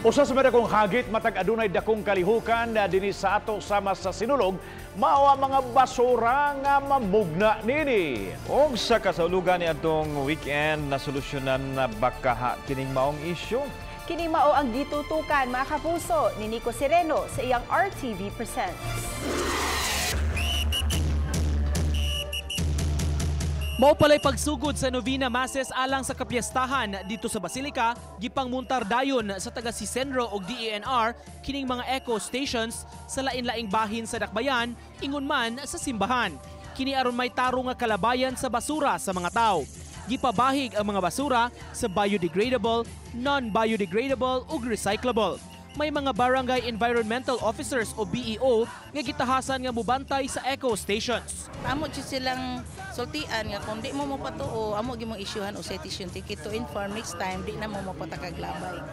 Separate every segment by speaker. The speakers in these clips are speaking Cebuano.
Speaker 1: Usa sa mga dakong hagit matag adunay dakong kalihukan na dinhi sa ato sama sa Sinulog, mao ang mga basura nga mamugna nini.
Speaker 2: Og sa kasaulugan ni atong weekend, nasolusyonan na bakaha kining maong isyu?
Speaker 3: Kini mao ang gitutukan, mga kapuso, ni Nico Sereno sa iyang RTV Presents.
Speaker 4: Mao pala'y pagsugod sa novena masses alang sa kapiyastahan dito sa Basilika, gipangmuntar dayon sa taga Sisenro og DENR kining mga eco stations sa lain-laing bahin sa dakbayan, ingon man sa simbahan. Kini aron may tarong nga kalabayan sa basura sa mga tao. Gipabahig ang mga basura sa biodegradable, non-biodegradable ug recyclable. May mga barangay environmental officers o BEO nga gitahasan nga mobantay sa eco stations.
Speaker 5: Amo jud silang sultian nga kung di mo mopatuo, amo gyud mong isyuhan og citation ticket to inform next time di na mo mopatakag labay.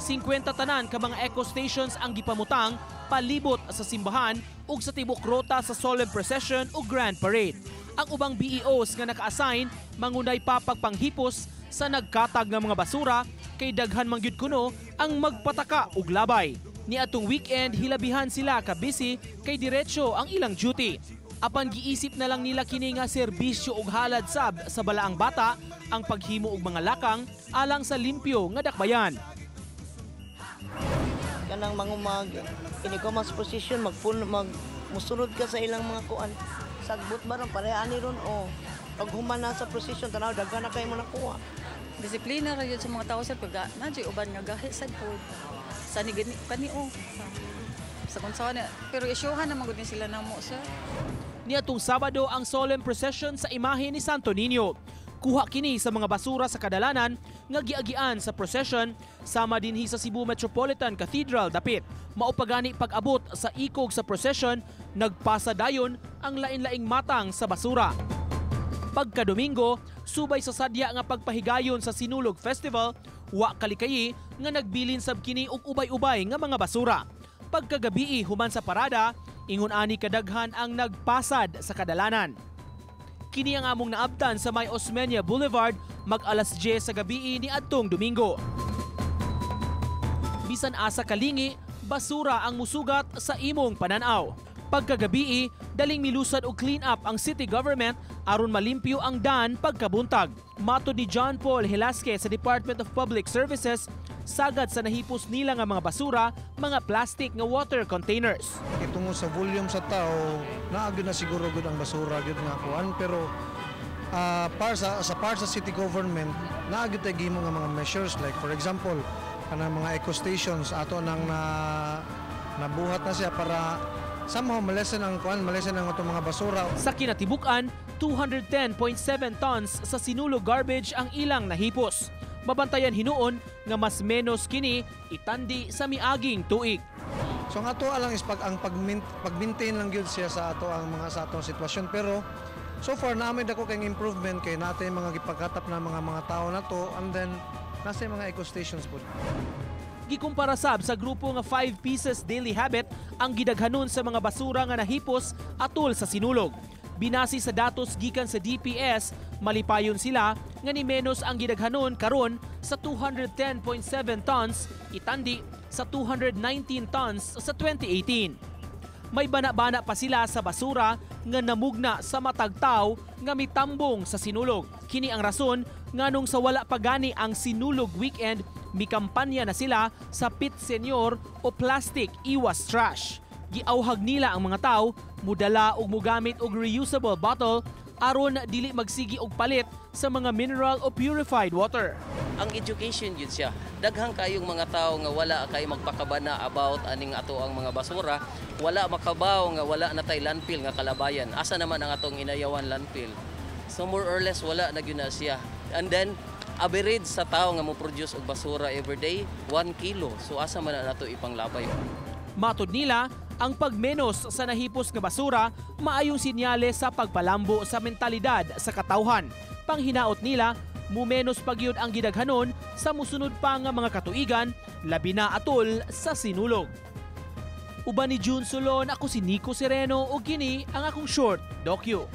Speaker 4: 50 tanan ka mga eco stations ang gipamutang palibot sa simbahan ug sa tibok rota sa solemn procession ug grand parade. Ang ubang BEOs nga naka-assign mangunay pa pagpanghipos sa nagkatag nga mga basura kay daghan man gyud kuno ang magpataka og labay. Niadtong weekend hilabihan sila ka busy kay diretso ang ilang duty. Apan giisip na lang nila kini nga serbisyo og halad sab sa balaang bata ang paghimo og mga lakang alang sa limpyo nga dakbayan.
Speaker 6: Kanang mangumag ini ko mas position magpun mag musunod ka sa ilang mga kuan sagbot ba ron pareha ani ron o pag human na sa position tanaw daghan na kay mo nakuha.
Speaker 7: Disiplina ra yun sa mga tao sir pag na uban nga gahi sad po sa ni gani kani o sa kung saan pero isyuhan naman gud ni sila namo sir.
Speaker 4: Niadtong Sabado ang solemn procession sa imahe ni Santo Niño. Kuha kini sa mga basura sa kadalanan nga giagian sa procession sama dinhi sa Cebu Metropolitan Cathedral dapit. Mao pa gani pag-abot sa ikog sa procession, nagpasa dayon ang lain-laing matang sa basura. Pagka-Domingo, subay sa sadya nga pagpahigayon sa Sinulog Festival, wa kalikayi nga nagbilin sab kini og ubay-ubay nga mga basura. Pagkagabii human sa parada, ingon ani kadaghan ang nagpasad sa kadalanan. Kini ang among naabtan sa May Osmeña Boulevard mag alas 10 sa gabii ni adtong Domingo. Bisan asa kalingi, basura ang musugat sa imong pananaw. Pagkagabii, daling milusad og clean up ang city government aron malimpyo ang dan pagkabuntag. Matod ni John Paul Velasquez sa Department of Public Services, sagad sa nahipos nila nga mga basura, mga plastic nga water containers.
Speaker 8: Tungo sa volume sa tao, naa gyud na siguro gud ang basura gyud nga kuan, pero para sa city government naa gyud tay gihimo nga mga measures, like for example kanang mga eco stations ato nang na nabuhat na siya para somehow malesen ang kuan, malesen ang atong mga basura.
Speaker 4: Sa kinatibuk-an, 210.7 tons sa Sinulog garbage ang ilang nahipos. Mabantayan hinuon nga mas menos kini itandi sa miaging tuig.
Speaker 8: So ang ato lang is pag-maintain lang gyud siya sa ato ang mga sa atong sitwasyon, pero so far namin dako kay improvement kay natin mga gipagkatap na mga tao na to, and then nasa mga eco stations po.
Speaker 4: Gikumpara sab sa grupo nga 5 Pieces Daily Habit ang gidaghanon sa mga basura nga nahipos atol sa Sinulog. Binasi sa datos gikan sa DPS, malipayon sila nga ni menos ang gidaghanon karon sa 210.7 tons itandi sa 219 tons sa 2018. May bana-bana pa sila sa basura nga namugna sa matag tawo nga mitambong sa Sinulog. Kini ang rason nganong sa wala pa gani ang Sinulog weekend, mikampanya na sila sa Pit Senyor o Plastic Iwas Trash. Giauhag nila ang mga tao mudala og mugamit og reusable bottle aron dili magsigi og palit sa mga mineral o purified water.
Speaker 9: Ang education yun siya. Daghang kayong mga tao nga wala kay magpakabana about aning ato ang mga basura, wala makabaw nga wala na tay landfill nga kalabayan. Asa naman ang atong Inayawan landfill? So more or less wala na gyud na siya. And then average sa tao nga mo produce og basura everyday 1 kilo. So asa man na nato ipanglabay?
Speaker 4: Matod nila, ang pagmenos sa nahipos nga basura maayong sinyales sa pagpalambo sa mentalidad sa katawhan. Panghinaot nila, mumenos pagyud ang gidaghanon sa musunod pa nga mga katuigan, labi na atol sa Sinulog. Uban ni June Solon, ako si Nico Sereno ug kini ang akong short docu.